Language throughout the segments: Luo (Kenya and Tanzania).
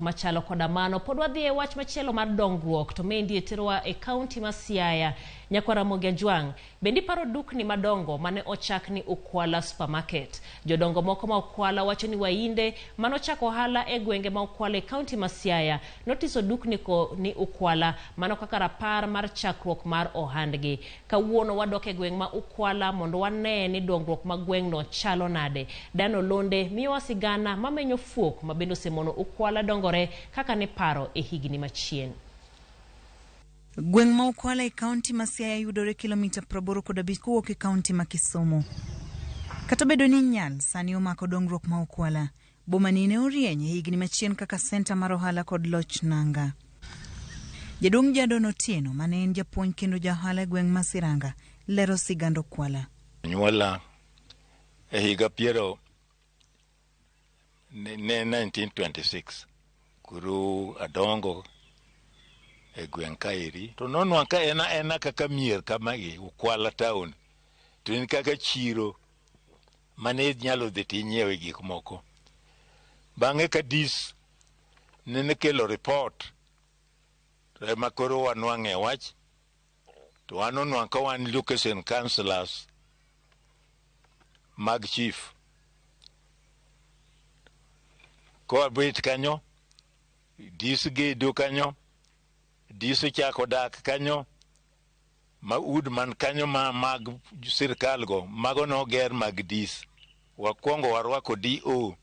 Machalo koda mano, pod wadhi e wach machielo mar dongruok to maendi terowa e kaunti ma Siaya. Nyakwar Ramogi Ajwang', bende iparo dukni madongo mane ochak ni Ukwala Supermarket? Jodongo moko ma Ukwala wacho ni Wainde manochako ohala e gwenge ma Ukwala e kaunti ma Siaya notiso dukni ko ni Ukwala mano kaka rapar mar chakruok mar ohandgi. Kawuono wadok e gweng' ma Ukwala mondo wane ni dongruok ma gweng'no chalo nade. Dan Olonde miyowa sigana mamenyo fuok ma bende osemono Ukwala dongore kaka niparo e higni machien. Gweng' ma Ukwala e kaunti ma Siaya yudore kilomita 85 kowuok e kaunti ma Kisumu. Kata obedo ni nyal sani omako dongruok ma Ukwala, bomani ne orieny e higni machien kaka senta mar ohala kod loch nanga. Jaduong' Jadon Otieno mane en japuonj kendo ja ohala e gweng' ma Siranga lero sigand Ukwala. Nyuola e higa piero ne 1926 koro adongo e gweng' kaeri to nonwang' ka en aena kaka mier kamagi Ukwala town to en kaka chiro mane inyalo dhi tinyiewe gik moko. Bang'e ka dis nene kelo report to ema koro wanwang'e wach to wan onwang' ka wan location councillors mag chief. Kowabet kanyo, dis gedo kanyo, dis ochako dak kanyo, ma ud man kanyo ma mag sirkal go, mago noger mag dis. Wakwongo warwako DO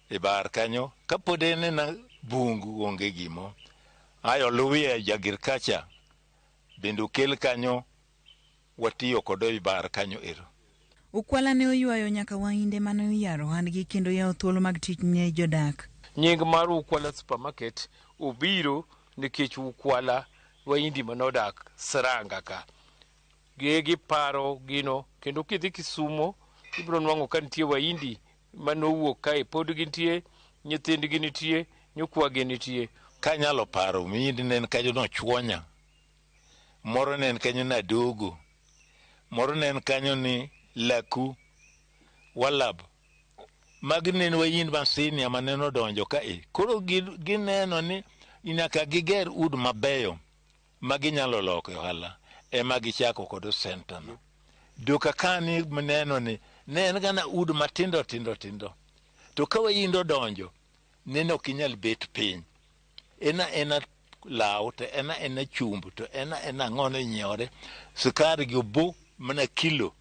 e bar kanyo, kapod en ena bungu onge gimo. Ayo luwie ja agriculture bende okel kanyo watiyo kode e bar kanyo ero. Ukwala ne oywayo nyaka Wainde mane oyaro ohandgi kendo yawo thuolo mag tich ne jodak. Nying mar Ukwala Supermarket obiro nikech Ukwala Waindi manodak Siranga ka. Gi giparo gino kendo kidhi Kisumo ibiro nwang'o ka nitie Waindi manowuok kae pod gintie, nyithindgi nitie, nyikwagi nitie. Kanyalo paro mihindi ne en kanyo nochuonya, moro ne en kanyo nadogo, moro ne en kanyo ni Laku, Walab. Magi ne en Waindi ma senior mane odonjo kae. Koro gineno ni nyaka giger ud mabeyo ma ginyalo loko e ohala ema gichako kod center no. Duka kani mineno ni ne en gana ud matindo tindo tindo. To ka Waindi odonjo, nene ok inyal bet piny. En aena law to en aena chumb to en aena ang'ono inyiewore. Sukari gi obo mana kilo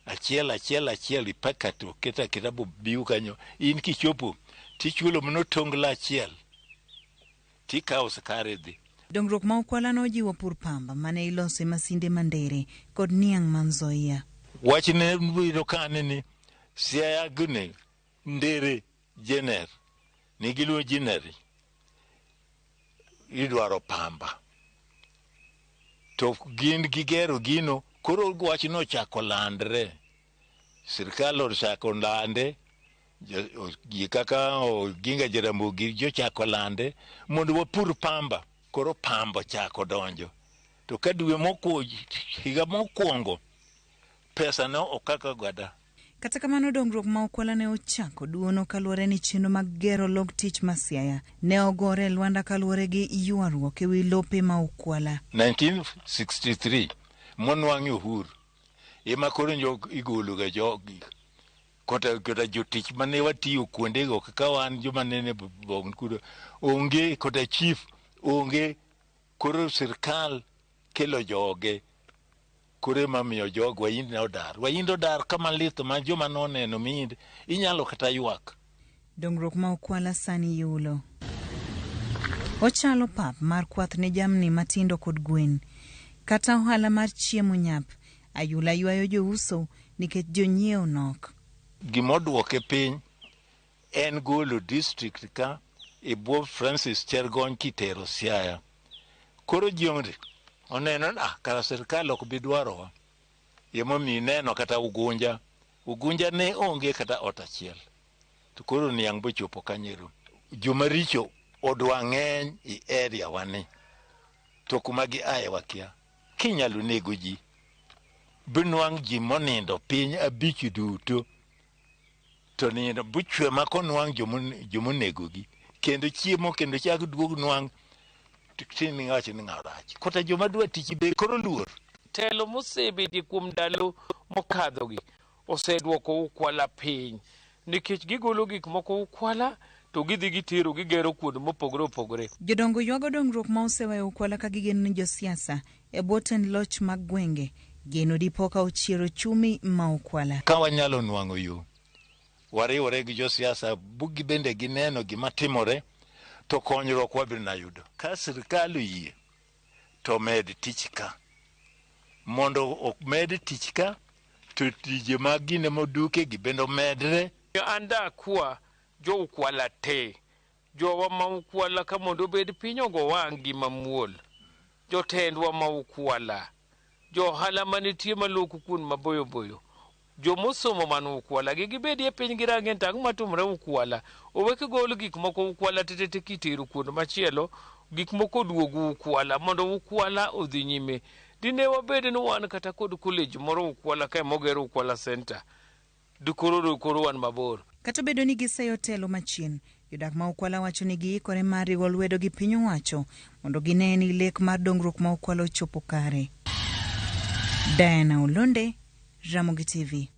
achiel achiel achiel i packet oket aketa bobiu kanyo. In kichopo tichulo mana otonglo achiel tikawo sukari idhi. Dongruok ma Ukwala nojiwo pur pamba mane iloso e masinde ma Ndere kod niang' ma Nzoia. Wach ne biro kane ni Siaya gine Ndere Jener ni giluwo Jineri idwaro pamba to gin gigero gino koro wach nochako landre sirkal ochako lande ji kaka Oginga Jaramogi jochako lande mondo wapur pamba koro pamba ochako donjo to ka dwe mokwongo higa mokwongo pesa ne okaka gada. Kata kamano dongruok ma Ukwala ne ochako duono kaluwore ni chenro mag gero log tich ma Siaya ne ogore e lwanda kaluwore gi ywaruok ewi lope ma Ukwala. 1963 monwang'e uhuru ema koro nyo igolo ga jogi kota jotich mane watiyo kuondego kaka wan joma nene bong kudo onge kota chief onge koro sirkal kelo joge koro ema miyo jogo Wahindi ne odar. Wahindi odar kama lit ma joma noneno mihindi inyalo kata ywak. Dongruok ma Ukwala sani yulo. Ochalo pap mar kwath ne jamni matindo kod gwen. Kata ohala mar chiemo nyap, ayula ywayo jouso nikech jonyiewo nok. Gima oduoke piny en golo district ka e bwo Francis Chergony kitero Siaya. Koro ji oneno ni ah, kara sirkal ok bi dwarowa. Emomiyo ineno kata Ugunja. Ugunja ne onge kata ot achiel. To koro niang' bochopo kanyero. Joma richo odwa ng'eny e area wani. To kuma giaye wakia. Kinyalo nego ji, binwang' ji monindo piny abich duto. To nindo buchwe ma konwang' jomonegogi. Kendo chiemo kendo chak duog nwang' tin wacho ni ng'a rach. Kata joma dwa tich be koro luor. Telo mosebedie kuom ndalo mokadhogi oseduoko Ukwala piny nikech gigolo gik moko Ukwala to gidhi gitero gigero kuonde mopogore opogore. Jodongo ywago dongruok ma oseweyo Ukwala ka gigeno ni josiasa e bwo tend loch mag gwenge geno dipo ka ochiero chumi ma Ukwala. Ka wanyalo nwang'o yo, wariwore gi josiasa bugi bende gineno gima timore to konyruok wabiro na yudo. Ka sirkal oyie to med tich ka. Mondo omed tich ka to tije mag gine moduke gi bende omedre. An dakwa jo Ukwala te, jowa ma Ukwala ka mondo obed piny ogo wang'gi mamuol, jotendwa ma Ukwala, jo ohala manitie maloko kuond maboyo boyo, jomosomo man Ukwala gi gibedie piny girange to ang'o matimore Ukwala, owek gol gik moko Ukwala tetete kitero kuond machielo, gik moko oduog Ukwala mondo Ukwala odhi nyime. Dine wabed ni wan kata kod college moro Ukwala kae moger Ukwala Center, dikoro koro wan mabor. Kata obedo ni giseyo telo machien, jodak ma Ukwala wacho ni giikore mar riwo lwedo gi piny owacho mondo gine ni lek mar dongruok ma Ukwala ochopo kare. Diana Olonde, Ramogi TV.